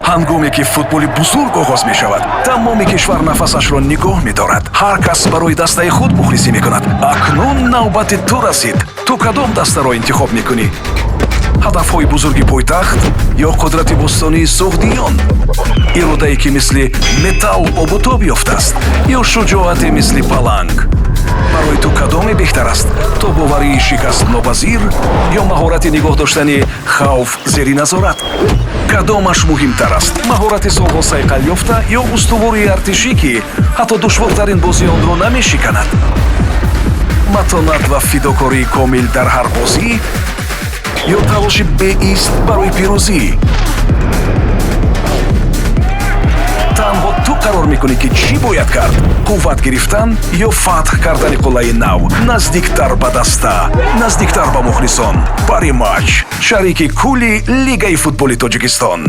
Ҳангоме ки футболи бузург оғоз мешавад, тамоми кишвар нафасашро нигоҳ медорад. Ҳар кас барои дастаи худ мухлисӣ мекунад. Акнун навбати ту расид. Ту кадом дастаро интихоб мекунӣ? Ҳадафҳои бузурги пойтахт ё қудрати бостонии суғдиён? Иродае, ки мисли металл обутоб ёфтааст, ё шуҷоате мисли паланг? Барои ту кадоме беҳтар аст: тобоварии шикастнопазир ё маҳорати нигоҳ доштани хавф зери назорат? Кадомаш муҳимтар аст: маҳорати солҳо сайқал ёфта ё устувории артишӣ, ки ҳатто душвортарин бозӣ онро намешиканад? Матонат ва фидокории комил дар ҳар бозӣ ё талоши беист барои пирӯзӣ? Танҳо ту қарор мекунӣ, ки чӣ бояд кард: қувват гирифтан ё фатҳ кардани қуллаи нав. Наздиктар ба даста, наздиктар ба мухлисон. Париматч, шарики кулли Лигаи футболи Тоҷикистон.